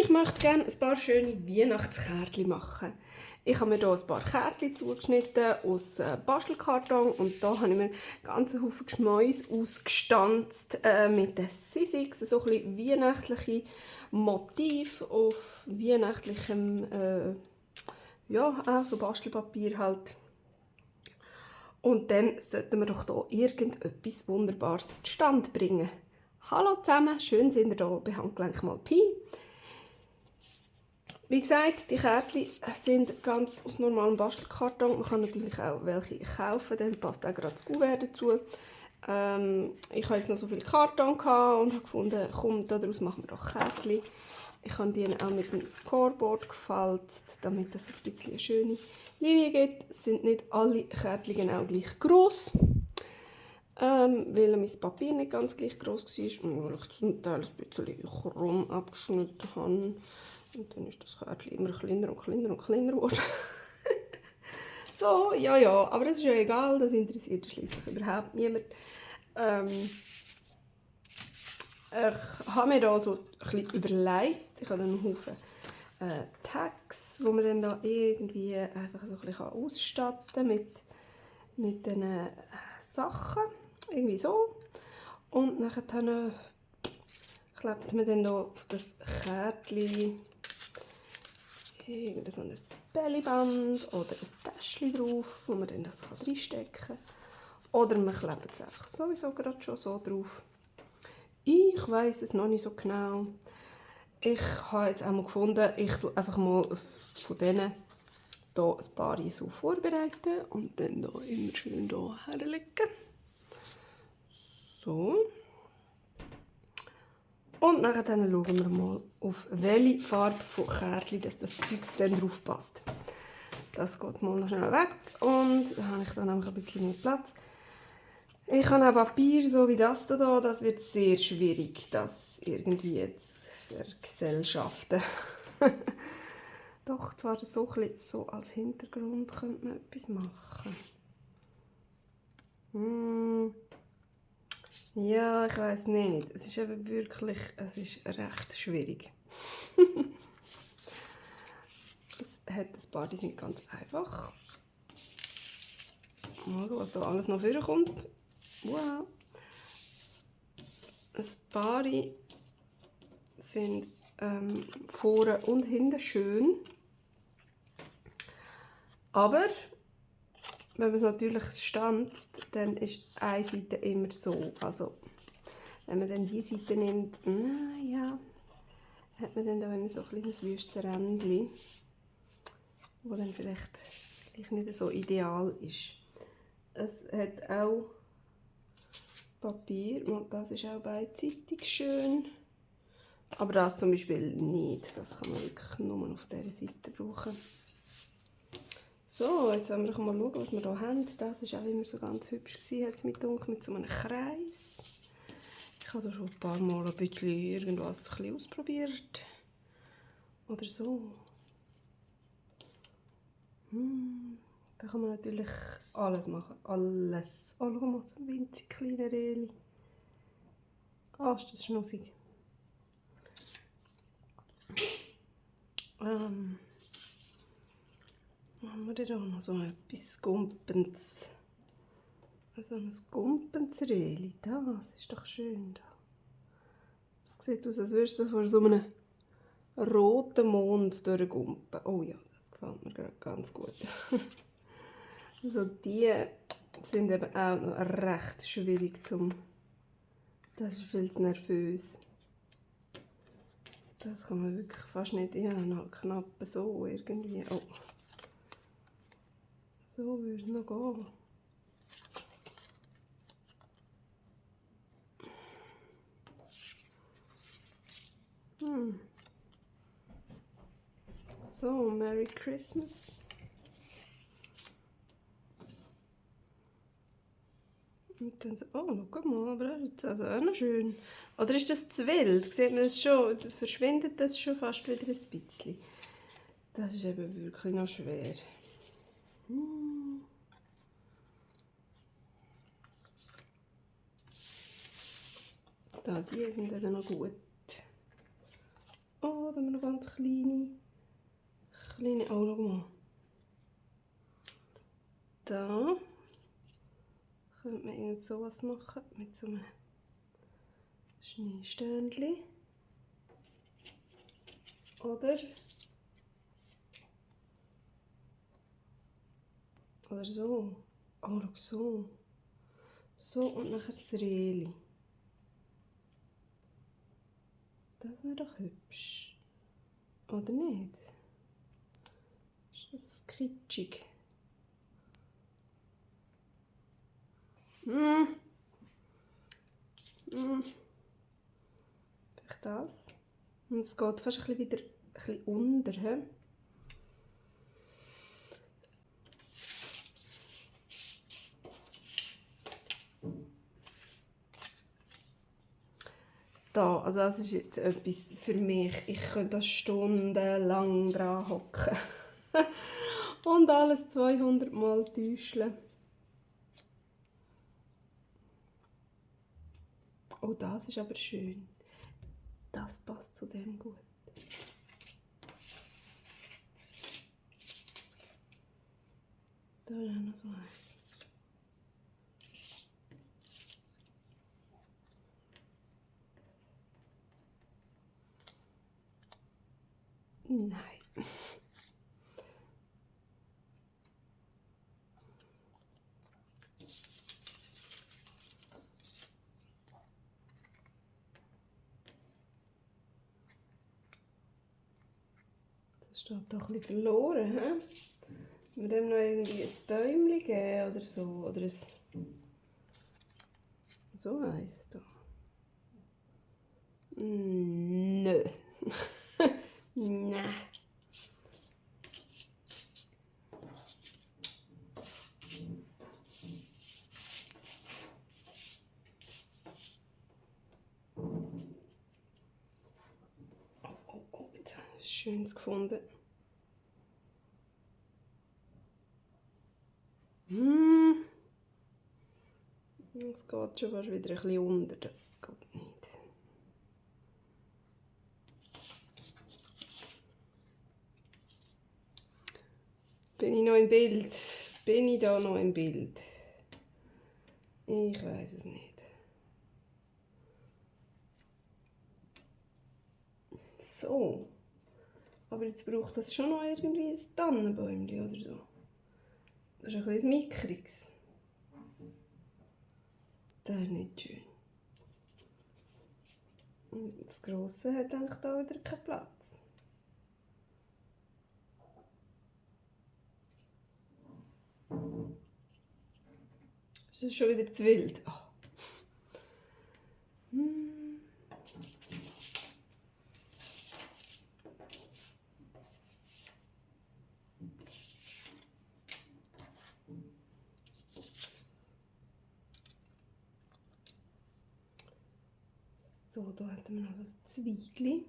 Ich möchte gerne ein paar schöne Weihnachtskärtchen machen. Ich habe mir hier ein paar Kärtchen zugeschnitten aus Bastelkarton und da habe ich mir ganz Haufen Geschmäus ausgestanzt mit den Sissigs, so ein bisschen weihnachtliche Motiv auf weihnachtlichem, ja, auch so Bastelpapier halt. Und dann sollten wir doch hier irgendetwas Wunderbares zustande bringen. Hallo zusammen, schön sind ihr hier bei Handgelenk mal Pi. Wie gesagt, die Kärtchen sind ganz aus normalem Bastelkarton. Man kann natürlich auch welche kaufen, dann passt auch gerade das Kuvert dazu. Ich hatte jetzt noch so viel Karton und habe gefunden, komm, daraus machen wir doch Kärtchen. Ich habe die auch mit dem Scoreboard gefalzt, damit es ein bisschen eine schöne Linie gibt. Es sind nicht alle Kärtchen genau gleich gross, weil mein Papier nicht ganz gleich gross war und weil ich zum Teil ein bisschen krumm abgeschnitten habe. Und dann ist das Kärtchen immer kleiner und kleiner und kleiner geworden. So, ja, aber das ist ja egal, das interessiert schliesslich überhaupt niemand. Ich habe mir da so ein bisschen überlegt, ich habe einen Haufen Tags, wo man dann da irgendwie einfach so ein bisschen ausstatten kann mit diesen Sachen, irgendwie so. Und nachher klebt man dann da auf das Kärtchen so ein Bellyband oder ein Täschchen drauf, wo man dann das reinstecken kann. Oder man klebt es einfach sowieso gerade schon so drauf. Ich weiss es noch nicht so genau. Ich habe jetzt auch mal gefunden, ich tue einfach mal von denen hier ein paar so vorbereiten und dann hier immer schön hier herlegen. So. Und dann schauen wir mal, auf welche Farbe von Kärtchen das Zeug dann drauf passt. Das geht mal noch schnell weg und dann habe ich dann nämlich ein bisschen mehr Platz. Ich habe auch Papier, so wie das hier, das wird sehr schwierig, das irgendwie jetzt vergesellschaften. Doch, zwar so, ein bisschen so als Hintergrund könnte man etwas machen. Ja, ich weiß nicht. Es ist eben wirklich, es ist recht schwierig. Es hat ein paar, die sind ganz einfach. Mal schauen, was so alles noch vorkommt. Wow. Ein paar sind vorne und hinten schön. Aber wenn man es natürlich stanzt, dann ist eine Seite immer so. Also wenn man dann die Seite nimmt, ja, hat man dann da immer so ein kleines wüstes Rändchen, wo dann vielleicht nicht so ideal ist. Es hat auch Papier, und das ist auch beidseitig schön. Aber das zum Beispiel nicht. Das kann man wirklich nur auf dieser Seite brauchen. So, jetzt wollen wir mal schauen, was wir hier haben. Das war auch immer so ganz hübsch, hat mit so einem Kreis. Ich habe da schon ein paar Mal ein bisschen irgendwas ausprobiert. Oder so. Da kann man natürlich alles machen. Alles. Oh, schau mal, so ein winzig kleiner Reli. Ah, ist das schnussig. Haben wir da noch so etwas Gumpendes? So ein Gumpensreli. Das ist doch schön. Es sieht aus, als würdest du vor so einem roten Mond durchgumpen. Oh ja, das gefällt mir gerade ganz gut. Also die sind eben auch noch recht schwierig zum... Das ist viel zu nervös. Das kann man wirklich fast nicht... Ja, noch knapp so irgendwie. Oh. So würde es noch gehen. So, Merry Christmas. Und dann so, oh, guck mal, aber das ist also auch noch schön. Oder ist das zu wild? Sieht man das schon? Verschwindet das schon fast wieder ein bisschen? Das ist eben wirklich noch schwer. Da, die sind eben noch gut. Oh, da haben wir noch ganz kleine. Oh, schau mal. Da könnte man irgend sowas machen mit so einem Schneesternchen. Oder so. Oh, schau so. So und nachher das Rähli. Das wäre doch hübsch. Oder nicht? Ist das kitschig? Vielleicht das. Und es geht fast ein bisschen wieder ein bisschen unter. He? Da, also das ist jetzt etwas für mich. Ich könnte da stundenlang dran hocken. Und alles 200 Mal täuscheln. Oh, das ist aber schön. Das passt zu dem gut. Da ist noch so eins. Nein. Das steht doch ein bisschen verloren, hä? Wir dem noch irgendwie ein Bäumchen geben oder so. Oder ein... So eins da. Nö. Nein. Oh, jetzt habe ich was Schönes gefunden. Es geht schon fast wieder ein bisschen unter, das geht nicht. Bin ich noch im Bild? Bin ich da noch im Bild? Ich weiß es nicht. So. Aber jetzt braucht das schon noch irgendwie ein Tannenbäumchen oder so. Das ist ein bisschen mickriges. Das ist nicht schön. Und das Grosse hat eigentlich da wieder keinen Platz. Ist das schon wieder zu wild? Oh. So, da hätten wir noch so ein Zweigli.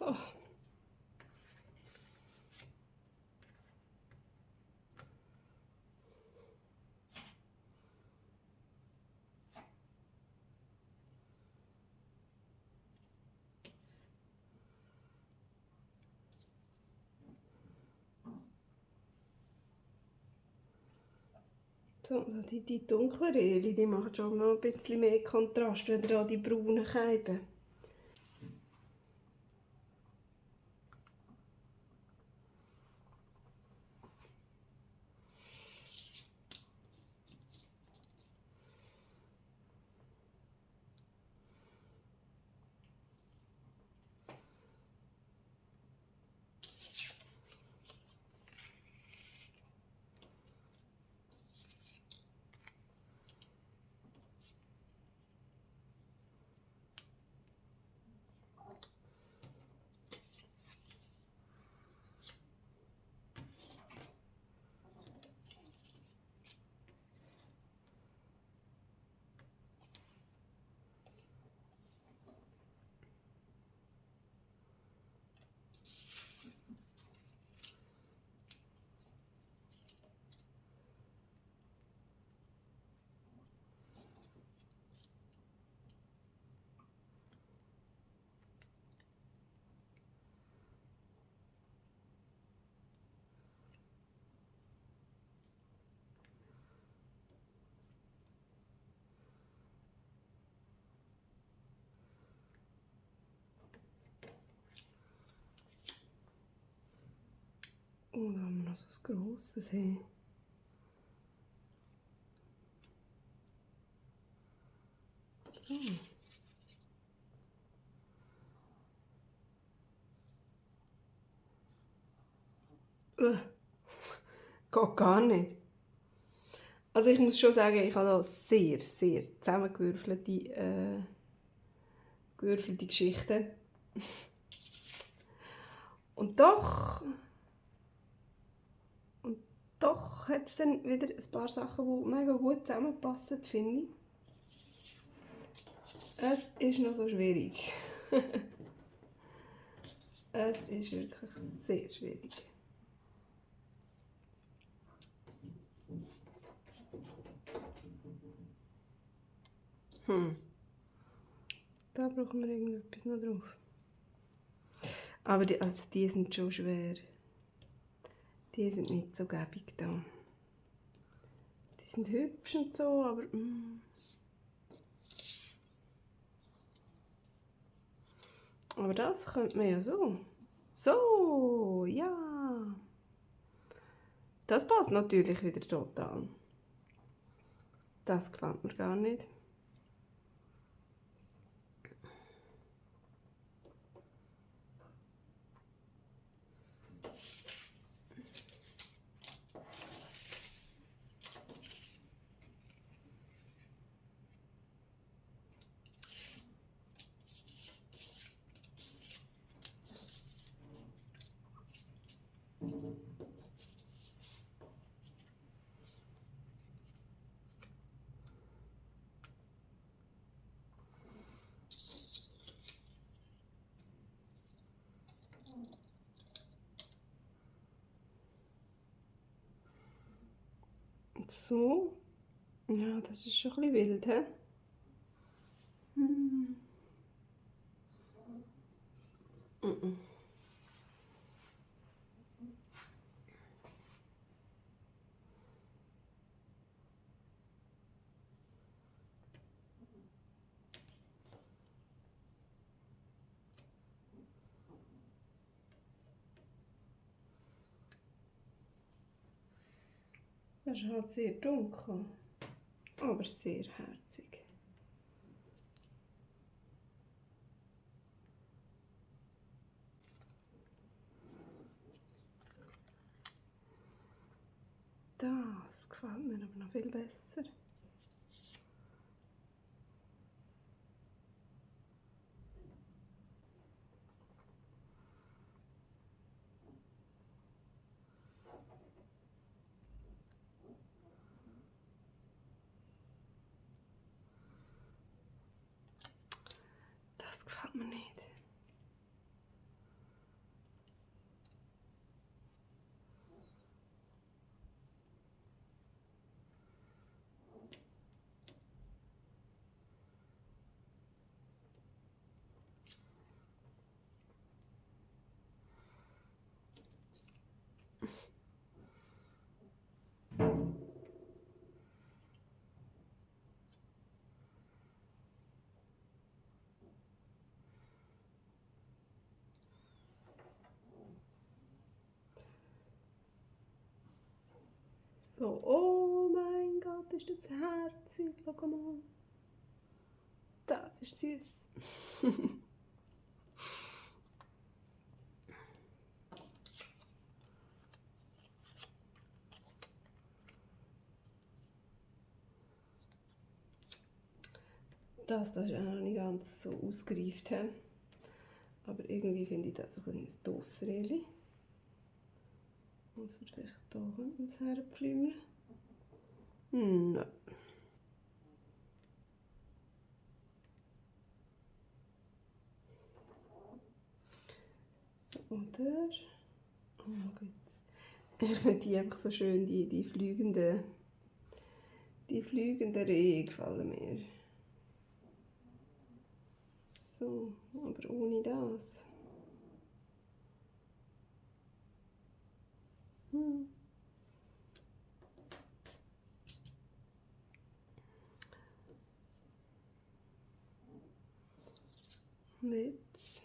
Oh. So, also die dunklen Rähchen, die machen schon noch ein bisschen mehr Kontrast, wenn da die braunen Scheiben. Oh, da haben wir noch so ein grosses. Hey. So. Geht gar nicht. Also ich muss schon sagen, ich habe da sehr, sehr zusammengewürfelte Geschichten. Und doch hat es dann wieder ein paar Sachen, die mega gut zusammenpassen, finde ich. Es ist noch so schwierig. Es ist wirklich sehr schwierig. Da brauchen wir irgendetwas noch drauf. Aber die sind schon schwer. Die sind nicht so gäbig da. Die sind hübsch und so, aber... Aber das könnte man ja so. So, ja. Das passt natürlich wieder total. Das gefällt mir gar nicht. So. Ja, das ist schon ein bisschen wild, hä? Das ist halt sehr dunkel, aber sehr herzig. Das gefällt mir aber noch viel besser. Das gefällt mir nicht. So, oh mein Gott, ist das herzig. Schau mal. Das ist süß. Das da ist auch noch nicht ganz so ausgereift. He? Aber irgendwie finde ich das ein doofes Rädchen. Muss man vielleicht hier hinten herpflümeln? Nein. So, oder? Oh, gut. Ich finde die einfach so schön, die fliegenden Rehe gefallen mir. So, aber ohne das. Und jetzt.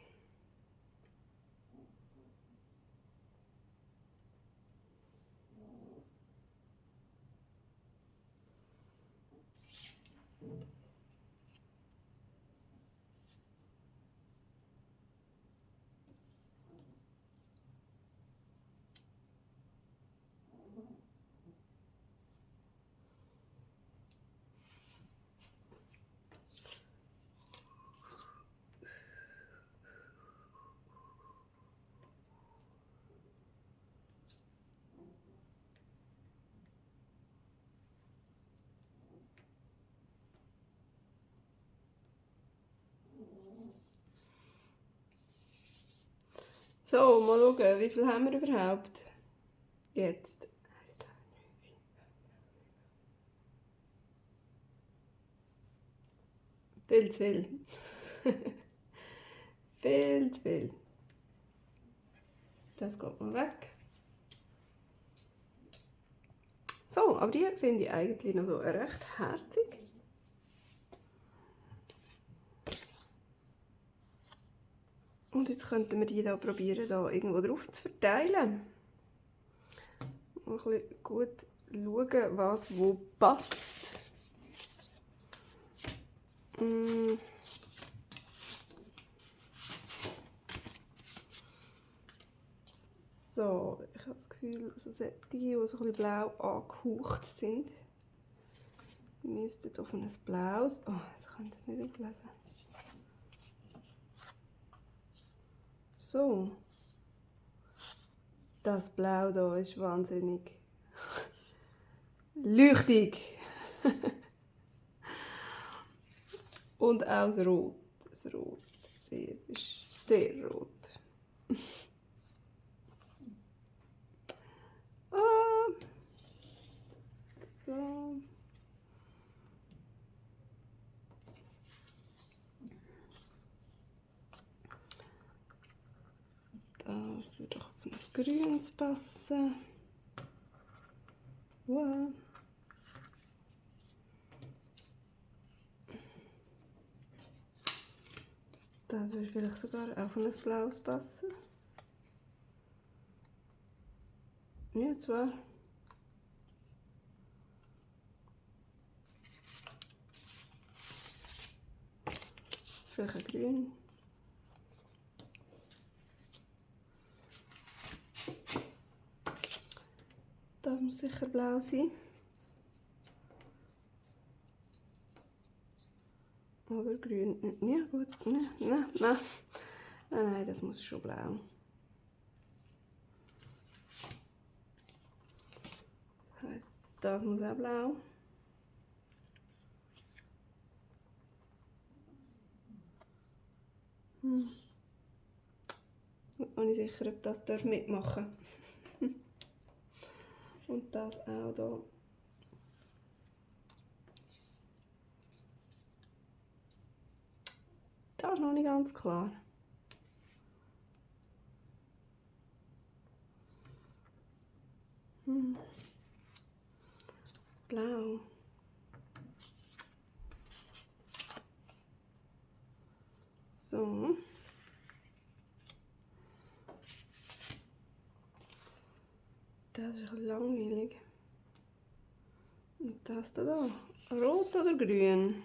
So, mal schauen, wie viel haben wir überhaupt? Jetzt. Viel zu viel. Viel zu viel. Das geht mal weg. So, aber die finde ich eigentlich noch so recht herzig. Und jetzt könnten wir die da probieren, da irgendwo drauf zu verteilen. Mal ein bisschen gut schauen, was wo passt. So, ich habe das Gefühl, also die so ein bisschen blau angehaucht sind, müssten auf ein blaues. Oh, jetzt kann ich das nicht auflesen. So. Das Blau da ist wahnsinnig leuchtig. Und auch das Rot. Das Rot ist sehr rot. So. Das würde auch auf ein Grünes passen. Wow. Das würde vielleicht sogar auf ein Blaues passen. Ja, zwar. Vielleicht ein Grün. Das muss sicher blau sein. Oder grün. Ja, gut. Nein, das muss schon blau. Das heisst, das muss auch blau. Bin ich sicher, ob das mitmachen darf. Und das auch hier. Das ist noch nicht ganz klar. Blau. So. Das ist langweilig. Und das da. Rot oder grün?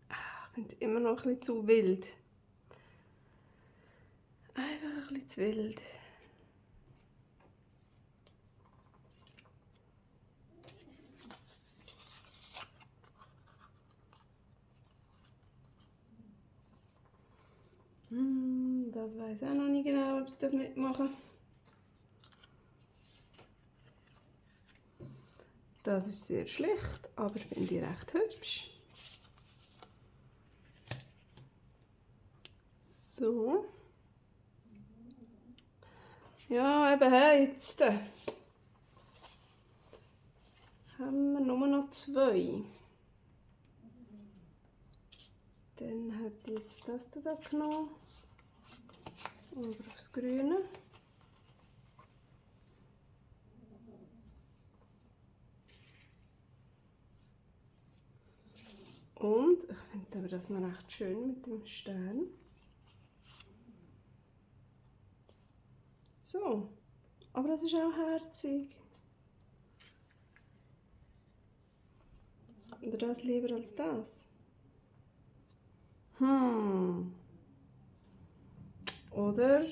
Ich finde es immer noch ein bisschen zu wild. Einfach ein bisschen zu wild. Das weiß ich auch noch nicht genau, ob es das mitmachen darf. Das ist sehr schlicht, aber finde ich recht hübsch. So. Ja, eben jetzt haben wir nur noch 2. Dann hätte ich jetzt das hier genommen. Oder aufs Grüne. Und ich finde aber das noch recht schön mit dem Stern. So, aber das ist auch herzig. Oder das lieber als das? Oder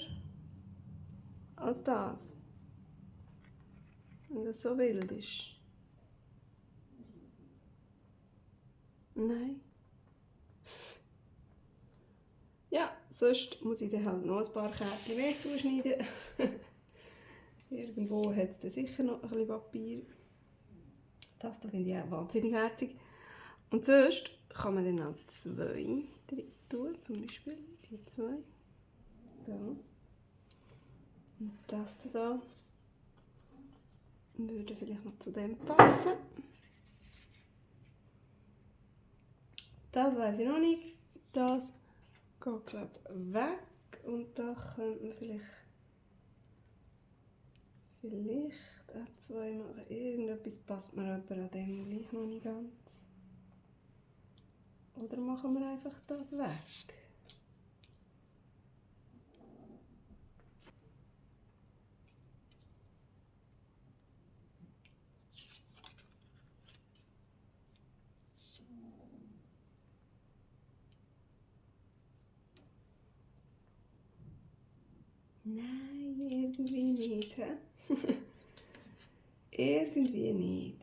als das? Wenn das so wild ist. Nein. Ja, sonst muss ich dann halt noch ein paar Kärtchen mehr zuschneiden. Irgendwo hat es dann sicher noch ein bisschen Papier. Das hier finde ich auch wahnsinnig herzig. Und sonst kann man dann auch 2 drin tun, zum Beispiel die 2. Da. Und das da würde vielleicht noch zu dem passen. Das weiß ich noch nicht. Das geht, glaube ich, weg. Und da könnte man vielleicht auch 2 machen. Irgendetwas passt mir aber an dem gleich noch nicht ganz. Oder machen wir einfach das weg? Nein, irgendwie nicht. He? Irgendwie nicht.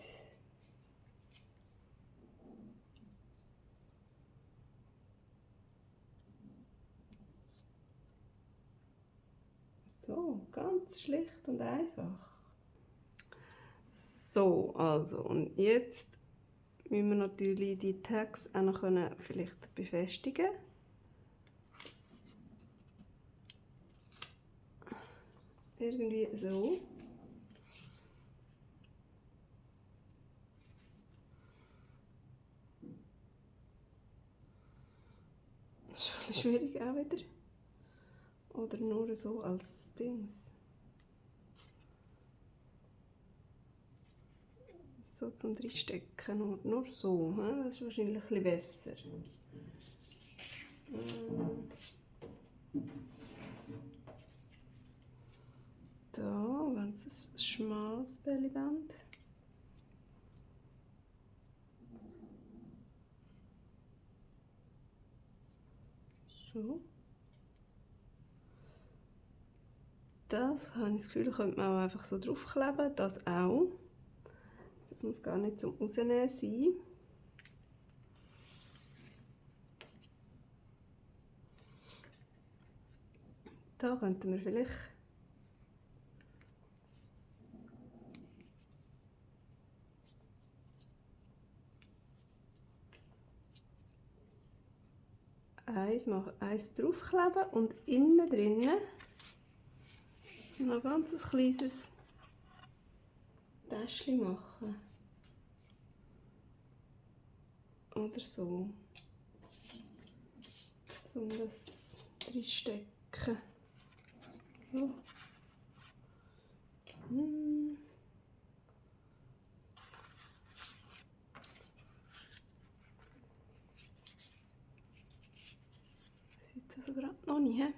So, ganz schlicht und einfach. So, also, und jetzt müssen wir natürlich die Tags auch noch vielleicht befestigen. Irgendwie so. Das ist ein bisschen schwierig auch wieder. Oder nur so als Dings. So zum Reinstecken, nur so. Das ist wahrscheinlich ein bisschen besser. Da, ganz ein schmales Bellyband. So. Das habe ich das Gefühl, könnte man auch einfach so draufkleben. Das auch. Das muss gar nicht zum Rausnehmen sein. Da könnten wir vielleicht eins draufkleben und innen drinnen noch ganz ein kleines Täschchen machen. Oder so. Um das reinstecken. So. Sieht also gerade noch nicht, he?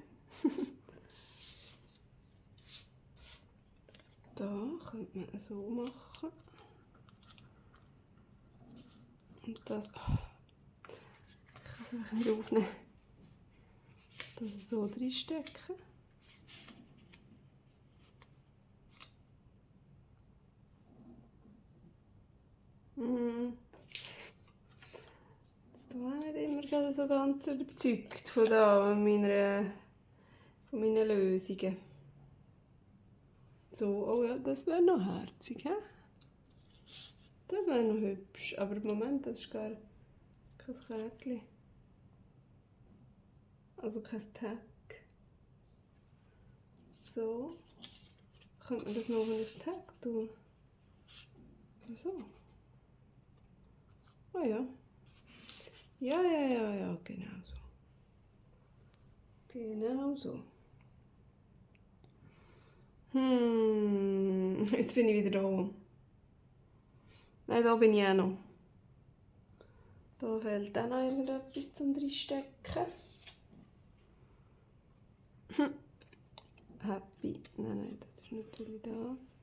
Da könnte man so machen. Und das. Ich kann es einfach nicht aufnehmen. Das so reinstecken. Jetzt bin ich nicht immer gerade so ganz überzeugt von meinen Lösungen. So, oh ja, das wäre noch herzig, he? Das wäre noch hübsch. Aber im Moment, das ist gar kein Kärtchen. Also kein Tag. So. Könnte man das noch in ein Tag tun? So. Ah ja. Ja, genau so. Genau so. Jetzt bin ich wieder da. Nein, da bin ich auch noch. Da fehlt auch noch irgendetwas zum Reinstecken. Happy. Nein, das ist natürlich das.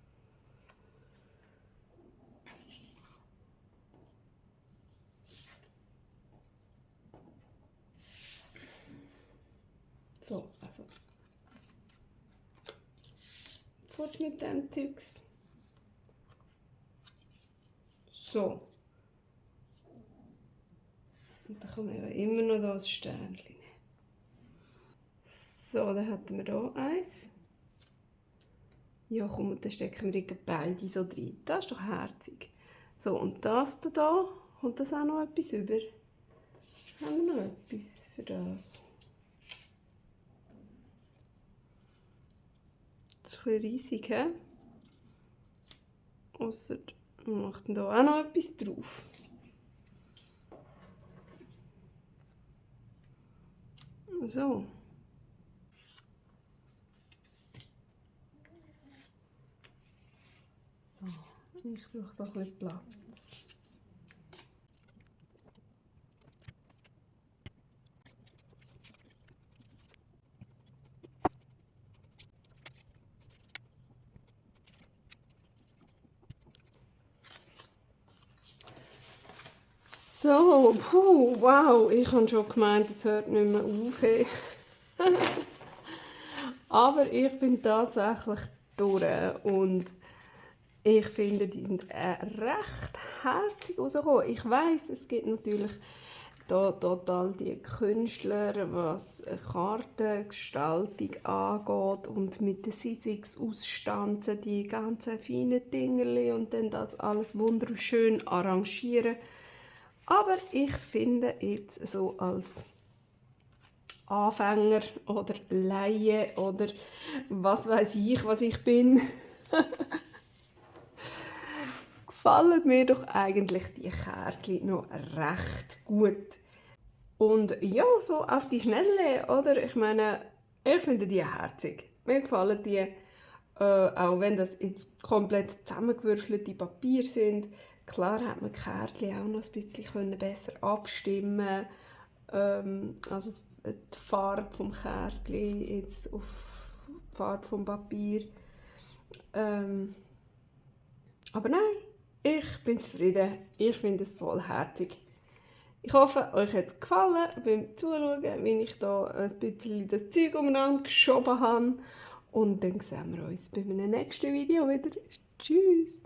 So, also. Fort mit dem Zeugs. So. Und dann kann man ja immer noch das Sternchen nehmen. So, dann hätten wir hier eins. Ja, komm, und dann stecken wir beide so rein. Das ist doch herzig. So, und das da, kommt das auch noch etwas über? Haben wir noch etwas für das? Das ist ein bisschen riesig, hä? Ausser, wir machen hier auch noch etwas drauf. So. So, ich brauche da ein bisschen Platz. So, wow, ich habe schon gemeint, es hört nicht mehr auf. Hey. Aber ich bin tatsächlich durch und ich finde, die sind recht herzig rausgekommen. Ich weiss, es gibt natürlich da total die Künstler, was Kartengestaltung angeht und mit den Sizzix ausstanzen, die ganzen feinen Dingerli und dann das alles wunderschön arrangieren. Aber ich finde jetzt so als Anfänger oder Laie oder was weiß ich, was ich bin, gefallen mir doch eigentlich die Kärtchen noch recht gut. Und ja, so auf die Schnelle, oder? Ich meine, ich finde die herzig. Mir gefallen die, auch wenn das jetzt komplett zusammengewürfelte Papier sind. Klar hat man die Kärtchen auch noch ein bisschen besser abstimmen also die Farbe vom Kärtchen jetzt auf die Farbe vom Papier. Aber nein, ich bin zufrieden. Ich finde es voll herzig. Ich hoffe, euch hat es gefallen beim Zuschauen, wie ich da ein bisschen das Zeug umeinander geschoben habe. Und dann sehen wir uns bei einem nächsten Video wieder. Tschüss!